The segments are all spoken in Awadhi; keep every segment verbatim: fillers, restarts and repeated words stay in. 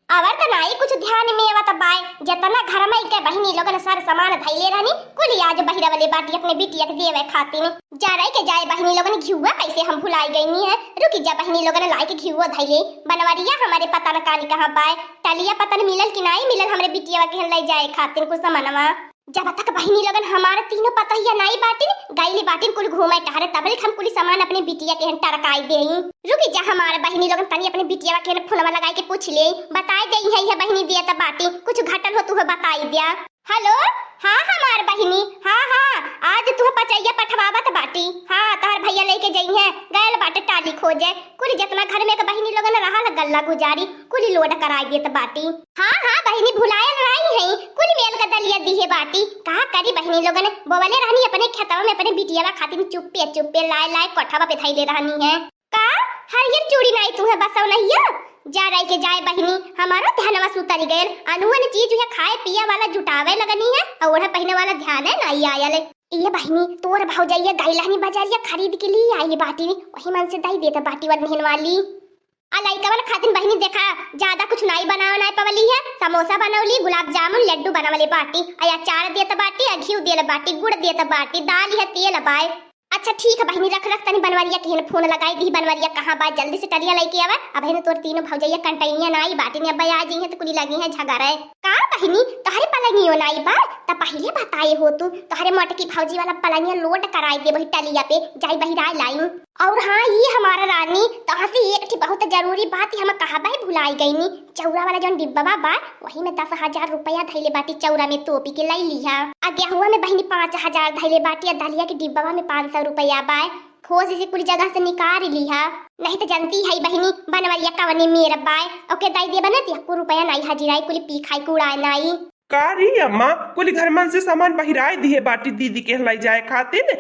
अवर त नाई कुछ ध्यान में आवत बाय, जेतना घर में इनके बहिनी लोगन सर सामान धइले रहनी, कुल आज बहिरवले बाटी अपने बिटिया के देवे खातिर। जरइ के जाए बहिनी लोगन, घिउवा कैसे हम भुलाई गइनी है। रुकी जा बहिनी लोगन, लाइके घिउवा धइले। बनवरिया हमरे पता न कानी कहाँ बाय, टलिया पता न मिलल कि नाई मिलल हमरे बिटिया के लइ जाए खातिर कुछ सामानवा। जब तक बहिनी लोगन हमार तीनों पतोहिया नाई बाटिन, गइली बाटिन कुल घूमे टहरे, तबले हम कुल सामान अपने बिटिया के हन टरकाई देई। रुकी जा हमार बहिनी लोगन, तनी अपने बिटिया के हन फोनवा लगाई के पूछ ले, बताई देई है, है बहिनी दिया त बाटी, कुछ घटल हो तू बताई दिया। हेलो, हाँ हमार बहिनी, हाँ हाँ, आज तू पचैया पठवावत बाटी, हाँ तोहर भैया लेके जइहे, गयल बाटे टाली खोजे, कुल जितना घर में के बहिनी लोगन रहल गल्ला गुजारी, कुल लोड कराई देत बाटी। हाँ हाँ बहिनी, भुलायल नाई है, कुल मेल का दलिया दिहे बाटी। का करी बहिनी लोगन, बोवले रहनी अपने खेतवा में अपने बिटियावा खातिर चुप्पे चुप्पे लाए लाए कोठवा पे धइले रहनी है। का हरियर चूड़ी नाई तू है बसव नहिया? जरइ के जाए बहिनी, हमारो ध्यानवा सुतरी गयल। अनुअन चीज उहे खाए पिए वाला जुटावे लगनी है, और ओढ़े पहिने वाला ध्यान है नाई आयल। ये बहिनी, तोर भौजैया गइल हनी बजरिया खरीद के लिए आइल बाटी, वही मन से दई देत बाटी वनहिन वाली। आ लइकवन खातिन बहिनी देखा, ज्यादा कुछ नाई बनावे नाई पवली है। समोसा बनवली, गुलाब जामुन, लड्डू बनवले बाटी, आ अचार देत बाटी, आ घिउ देल बाटी, गुड़ देत बाटी, दाल है, तेल बाय। अच्छा ठीक है बहिनी, रख रख, तनी बनवरिया के हन फोन लगाई दी। बनवरिया कहाँ बा? जल्दी से टलिया लइके आवा। अब है तोर तीनों भौजैया कंटैनिया नाई बाटी ने, अब आ जइहे त कुली लगी है झगड़े। का बहिनी, तोहरे पलंगियो नाई बा? त पहिले बताए हो तू, तोहरे मोटकी भौजी वाला पलंगिया लोड कराई दे वही टलिया पे, जाई बहिराए लाई। और हाँ, ई हमार रानी, तोहसे एक ठे बहुत जरूरी बात हम कहबे भुलाई गईनी। चौरा वाला जौन डिब्बा बा, वही में दस हजार रुपया धइले बाटी, चौरा में तोपी के लई लिहा। आ गेहुआ में बहिनी पाँच हजार धइले बाटी, आ दलिया के डिब्बा में पाँच सौ रुपया बा, खोज से कुल जगह से निकाल लिहा। नहीं त जनती है बहिनी, बनवरिया कवने मेर बाय, ओके दई देबा न त एको रुपया नाई हजिराई, कुल पी खाई के उड़ाए नाई। का री अम्मा, कुल घर मन से सामान बहिराए दिहे बाटी दीदी के लई जाए खातिर?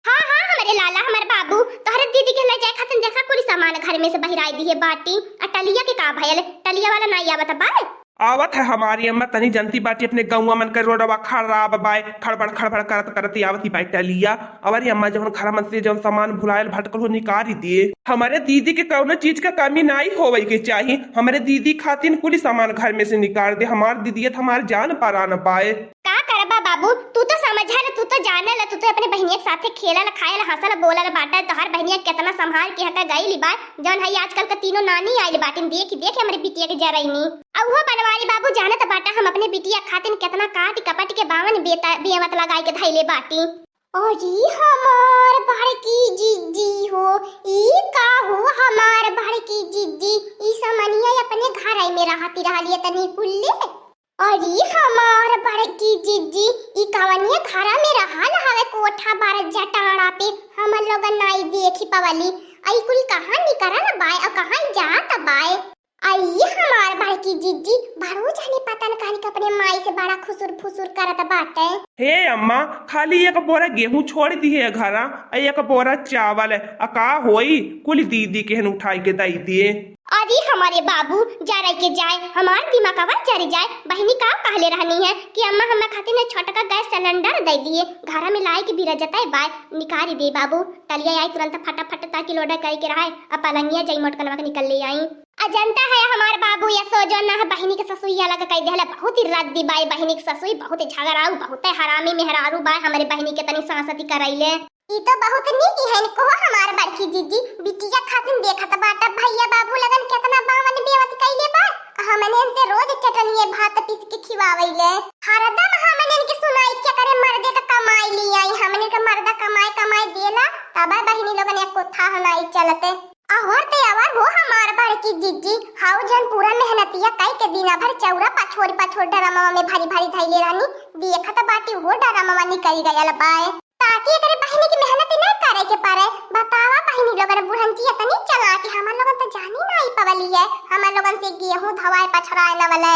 हाँ, हाँ, हमरे लाला, हमर बाबू, तोहरे दीदी के लइ जाए खातिर देखा, कुल सामान घर में से बहिराई दिहे बाटी। आ टलिया के का भयल? टलिया वाला नाई आवत बा? आवत है हमारी अम्मा, तनी जनती बाटी अपने गौवा मन के रोडवा खराब बाय, खड़बड़ खड़बड़ करत करत ही आवत ही बाय टलिया। अवरी अम्मा, जौन घर मन से जौन सामान भुलायल भटकल हो, निकारी दिए। हमरे दीदी के कौनो चीज का कमी नाई होवे के चाही। हमरे दीदी खातिर कुल सामान घर में से निकार दे। हमार दीदी त हमार जान परान बाय। का करबा बाबू, तू तो समझल, तू तो जानल, तू तो अपने बहिनिया के साथे खेलल, खायल, हंसल, बोलल बाटे। तोहार बहिनिया केतना संभाल के हटा गइली बा, जौन है आजकल के तीनों नानी आइल बाटिन, देख देख हमरे बिटिया के जरैनी। आ उहो बनवारी बाबू जानत बाटा, हम अपने बिटिया खातिन केतना काट कपट के बावन बेता, बेवत लगाई के धैले बाटी। अरे हमार बड़की जिज्जी हो, ई का हो हमार बड़की जिज्जी, ई समनिया अपने घर में रहती रहलिए तनी कुल्ले। अरे हमार बड़की जिज्जी, ई कवनिया घरा में रहल हवे कोठा बार जटाड़ा पे, हमन लोगन नाई देखी पवली। आई कुल कहाँ निकरल बाय और कहाँ जात बाय? आई हमार बड़की जिज्जी, बड़ो जाने पता न काहे के अपने माई से बड़ा खुसुर फुसुर करत बाटे। हे अम्मा, खाली एक बोरा गेहूं छोड़ दिहे घरा, आ एक बोरा चावल, आ का होई, कुल दीदी के हन उठाई के दई दिए। अरे हमारे बाबू, जरे के जाए, हमार दिमागवा जर जाए। बहिनी का कहले रहनी है कि अम्मा हमें खातिर ने छोटका गैस सिलेंडर दे दिए, घरा में लाए के बिरजतै बाय, निकारी दे बाबू। टलिया आई तुरंत फटाफट ताकि लोडा करे के रहे, अब पलंगिया जाई मोटकनवा के निकल ले आई। आ जनता है हमार बाबू या सो जो ना है बहिनी के ससुई अलग कह देहला, बहुत ही रद्दी बाय बहिनी के ससुई, बहुत ही झगड़ाऊ, बहुत ही हरामी मेहरारू बाय, हमारे बहिनी के तनी सांसती करैले। ई तो बहुत नीक है को हमार बड़की जिज्जी, बिटिया खातिन देखत बाटा भैया बाबू लगन केतना बावन बेवत कैले बा, आ हमने इनसे रोज चटनिए भात पीस के खिवावैले। हरदम हमने इनके सुनाई के करे मर्दे का कमाई ली आई, हमने के मर्दा कमाई कमाई देला, तब बहिनी लोगन एको थाह नाई चलते। अवर ते अवर हो हमार बड़की जिज्जी, हाउ जन पूरा मेहनतिया कई के दिना भर चौरा पछोर पछोर डरमवा में भरी भरी धैले रहनी, देखत बाटी हो डरमवा निकल गयल बाय। ताकि एकरे बहिनी की मेहनत न करे के पड़े। बतावा बहिनी लोगन, बुढ़ंची इतनी चलाक है, हमन लोगन तो जानी नाई पवली है। हमन लोगन से गेहूं धवाए पछराए न वले,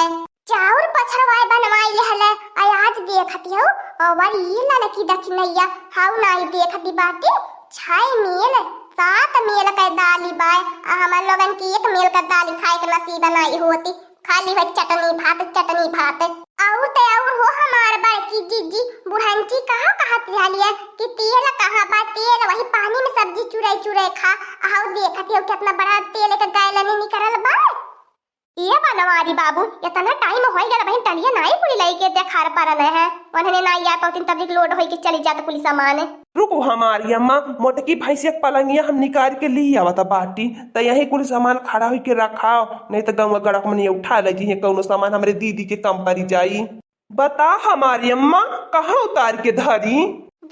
चाउर पछरवाए बनवाई लेहले। आ आज देखती हो, अवर ई ललकी दखिनैया, हाउ नाई देखती बाटी, छाई मेल, सात मेल के दाली बाय, आ हमन लोगन की एक मेल का दाली खाए के नसीब नाई होती। खाली है चटनी भात, चटनी भात। और ते और हो हमार बड़की जिज्जी, बुढ़ंची कहाँ कहत रहलिए कि तेल कहाँ बा, तेल वही पानी में सब्जी चुराई चुराई खा। आओ देखत हो कितना बड़ा तेल के गैलन निकरल बा। ए बनवारी बाबू, एतना टाइम होइ गल, बहिन टलिया नाई कुली लइके देखार परन है, उन्हने नाई आ पवतिन, तब लोड होइके चली जात कुली सामान। रुकु हमारी अम्मा, मोटकी भैंसिया के पलंगिया हम निकाल के ली आवत बाटी, त यही कुली सामान खड़ा होइके रखाओ, नहीं त गंवा गड़क मनिया उठा ले जी कौनो सामान हमरे दीदी के कम परी जाई। बता हमारी अम्मा, कहाँ उतार के धरी?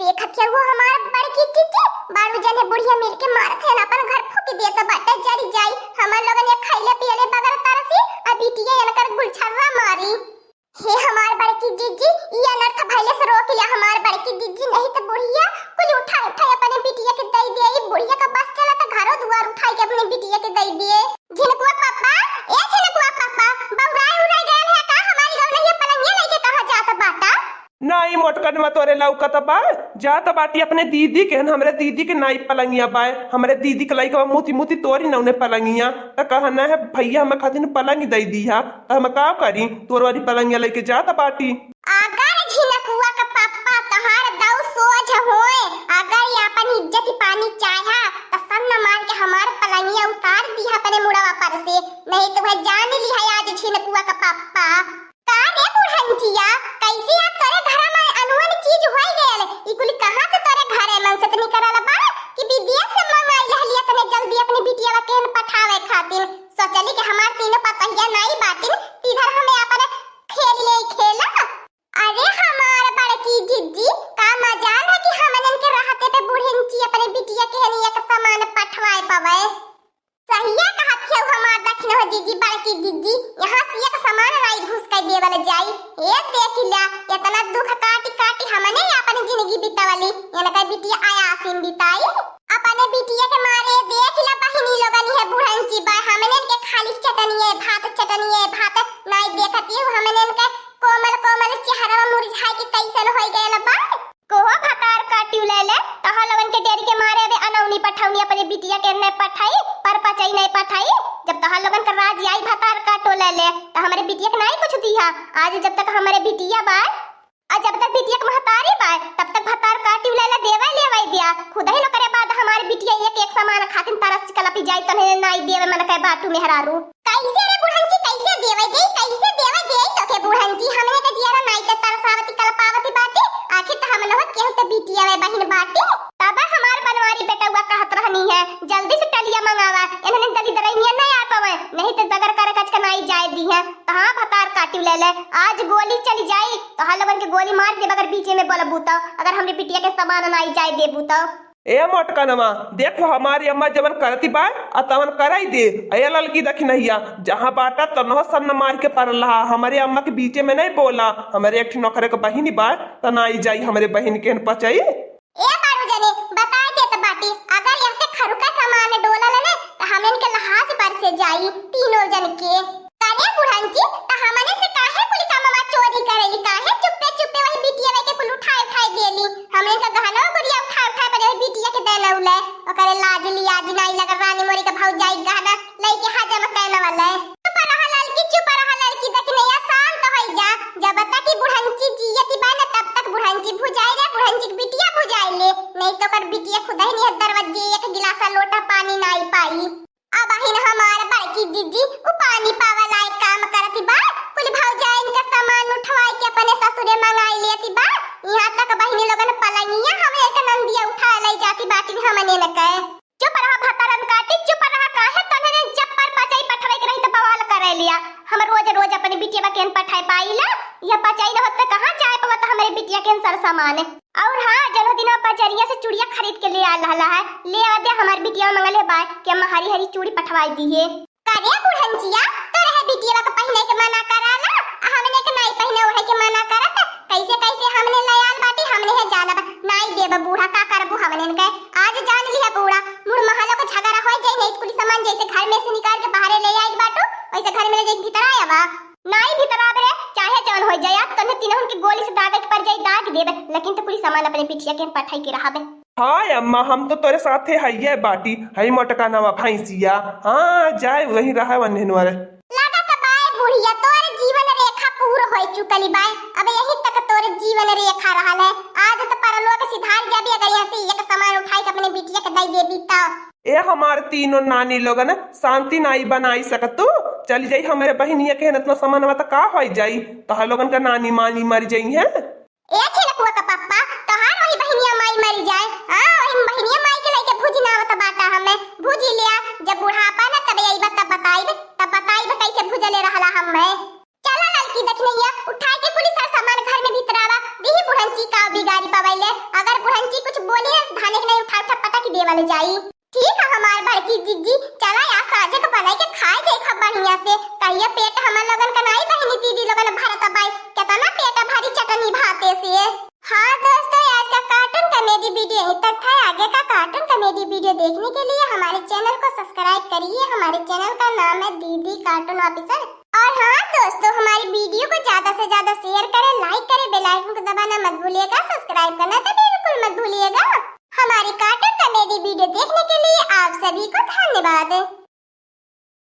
देखत है वो हमार बड़की जीजी, बारू जने बुढ़िया मिल के मारत है ना, अपन घर फूक देत बाटे, जरी जाई। हमर लोगन ये खइले पियले बगर तरसी, आ बिटिया इनकर गुलछर्रा मारी। हे हमार बड़की जीजी, ई अनर्थ भइले से रोक लिया हमार बड़की जीजी, नहीं त बुढ़िया कुल उठा उठा अपने बिटिया के दई दे। ई बुढ़िया का बस चला त घरो दुआर उठाई के अपने बिटिया के दई दे। झिनकुआ पापा, ए झिनकुआ पापा, बौराए उराए गयल है का? हमारी गौनैया पलंगिया लेके कहाँ जात बाटा? नाई मोटकनवा तोरे लौकत बा, जात बाटी अपने दीदी के, हमरे दीदी के नाई पलंगिया बाय, हमरे दीदी के लइकवा मुती मुती तोरी नौने पलंगिया, त कहना है भैया हमें खातिर पलंग दई दिया, त हम का करी, तोर वाली पलंगिया लेके जात बाटी। अगर झिनकुआ का पप्पा तोहार दऊ सोझ होए, अगर ये अपन इज्जत पानी चाहा, त सन्न मार के हमार पलंगिया उतार दिहा अपने मुड़वा पर से, नहीं तो वह जान लिहा आज झिनकुआ का पप्पा। का रे बुढ़ंचिया, कैसे आज तोरे घर में अनहोनी चीज होई गयल? ई कुल कहाँ से तोरे घरे मन से त निकलल बा कि विदेश से मंगाई रहली इतने जल्दी अपनी बिटिया केहन पठावे खातिर? सोचली कि हमार तीनों पतहिया नाई बाटिन, इधर हमें अपन खेल ले खेला। अरे हमार बड़की जिज्जी, का मजाल है कि हमनन के रहते पे बुढ़ंची अपने बिटिया केहन एक सामान पठवाए पवे? सहिया कहत हऊ हमार दखिनहो जिज्जी, बड़की जिज्जी, यहाँ से एक सामान नाई घुस के देवल जाई। ए देख ला, इतना दुख काटी काटी हमने अपन जिंदगी बितावली, इनका बिटिया आयासीन बिताई। अपने बिटिया के मारे देख ला बहिनी लोगन, ये बुढ़ंची बा, हमने के खाली चटनिए भात, चटनिए भात नाई देखत हऊ, हमने के कोमल कोमल चेहरा मुरझाए के कैसन होई गयल बा। कोहो भतार काटियो ले ले, तोहा लोगन के डेरी के मारे अबे अनौनी पठौनी अपने बिटिया के नहीं पठाई, पर पचई नहीं पठाई। जब तोहा लोगन का राज आई भतार काटो ले ले, त हमरे बिटिया के नहीं कुछ दिहा। आज जब तक हमरे बिटिया बा, और जब तक बिटिया के महतारी बा, तब तक भतार काटियो ले ले, देवे लेवे दिया। खुद ही लोग करे बाद हमारे बिटिया एक एक सामान खातिन तरस कलपी जाई, तन्हे नहीं देवे मन के बाटू मेहरारू। कैसे रे बुढ़ंची, कैसे देवे देई, कैसे देवे देई तोके बुढ़ंची? हमने के जियरा नाई के तरसावती कलपावती बाटी, आखिर त हम लोग केहू त बिटिया वे बहिन बाटी। तब हमार बनवारी बेटउआ कहत रहनी है, जल्दी से टलिया मंगावा, इन्हने दलिदरैनिया नहीं आ पावे, नहीं त बगर करे कच के नाई जाए दी है। त हाँ भतार काटियो ले ले, आज गोली चली जाई, तोहा लोगन के गोली मार देब अगर बीचे में बोलबू त, अगर हमरे बिटिया के सामान नाई जाए देबू त। ए मोटकनवा, देखो हमारी अम्मा जवन करती बा, आ तवन कराई दे। ए ललकी दखिनहिया, जहाँ बाटा तनहो सन्न मार के परल रहा, हमरे अम्मा के बीचे में नहीं बोला। हमरे एक ठे नौकरे के बहिनी बा, त नाई जाई हमरे बहिन के पचई। ए बारू जने, बताई देत बाटी, अगर यहाँ से खरुका सामान डोलल ने, त हमन के लहास पर से जाई तीनों जन के। करे बुढ़ंची, त हमने से काहे कुल कमवा चोरी करेली? काहे चुप्पे चुप्पे वही बिटिया के कुल उठाए उठाए देली? हमने का गहना गुड़िया उठाए उठाए पर वही बिटिया के देना उले। ओकरे लाज लियाज नाई लगल, रानी मोरी के भौजाई गहना लइके हजम कैन वाले। चुप रहा ललकी, चुप रहा ललकी, दखिनहिया शांत होई जा। जब तक ई बुढ़ंची जियती बा न, तब तक बुढ़ंची भुजाई रे, बुढ़ंची के बिटिया भुजाई ले। नहीं तो ओकर बिटिया खुद ही नहीं दरवाजे एक गिलासा लोटा पानी नाई पाई। अबहिन हमार बड़की जिज्जी उ पानी पावे लायक काम करती बा, कुल भौजाइन के सामान उठवाई के अपने ससुरे मंगाई लेती बा। यहाँ तक बहिनी लोगन पलंगिया हमरे के नंदिया उठा ले जाती बाटिन हमने न के। चुप रहा भतरन काटी, चुप रहा, काहे तन्हने जब पर पचई पठवे के रही त बवाल करे लिया। हम रोज रोज अपने बिटिया केन पठाए पाईला, यह पचई न होत त कहाँ जाए पवत हमरे बिटिया केन सर सामान। और हाँ, जनो दिन पचरिया से चुड़िया खरीद के ले आ लहला है, ले आ दे, हमार बिटिया मंगले बाय कि अम्मा हरी हरी चूड़ी पठवाई दी है। करे बुढ़ंचिया, तोरे है बिटिया के पहिने के मना कराला, आ हमने के नाई पहिने ओढ़े के मना करत, कैसे कैसे हमने लयाल बाटी, हमने है जानब, नाई देब बूढ़ा, का करबू हमने के, आज जान लिया बूढ़ा, मुड़ महलो के झगड़ा होई जाई, नहीं कुल सामान जैसे घर में से निकाल के बाहरे ले आइल बाटू, वैसे घर में ले जाके भीतर आया बा। नाई भीतर आबे रे, चाहे जौन हो जाए, अब तन्हे तीनों के गोली से दागे के पड़ जाई, दाग देबे, लेकिन तो कुल सामान अपने बिटिया के पठाई के रहाबे। हाँ अम्मा, हम तो तोरे साथे हइये बाटी, हई मोटका नवा भैंसिया। हाँ, जाए वही रहा वन्हेन वाले। लागत बाय बुढ़िया, तोर जीवन रेखा पूर होई चुकली बाय, अब यही तक तोर जीवन रेखा रहल है। आज तो परलोक सिधार जाबी अगर यहाँ से एक सामान उठाई के अपने बिटिया के दई देबी तो। ए हमार तीनों नानी लोगन, शांति नाई बनाई सकतू? चली जाई हमरे बहिनिया के इतना सामान, त का होइ जाई? तोहर लोगन का नानी मानी मर जाई है। ए छिलकुआ का पप्पा, तोहार वही बहिनिया माई मरी जाए। हाँ, वही बहिनिया माई के लइके भूजी ना आवत बाटा हमें। भूजी लिया, जब बुढ़ापा ना तबे अइबा तब बताइब, तब बताइब कैसे भूजले रहला हमें। चला ललकी दखिनैया, उठाई के कुली सर सामान घर में भितरावा, दीही बुढ़ंची का बिगाड़ी पवैले। अगर बुढ़ंची कुछ बोली है, धाने के नहीं उठा उठा पटक देवल जाई। ठीक है हमार बड़की जीजी, चला यार साँझे के बनाई के खाए जाई खूब बढ़िया से। कहिए पेट हमर लोगन का नाई बहिनी दीदी लोगन भरत बाई, केतना पेट भरी चटनी भाते से। हाँ दोस्तों, आज का cartoon comedy video यहीं तक था। आगे का cartoon comedy video देखने के लिए हमारे channel को subscribe करिए। हमारे channel का नाम है दीदी Cartoon Officer। और हाँ दोस्तों, हमारी video को ज्यादा से ज्यादा share करें, like करें, bell icon को दबाना मत भूलिएगा, subscribe करना तो बिल्कुल मत भूलिएगा। हमारी cartoon comedy video देखने के लिए आप सभी को धन्यवाद।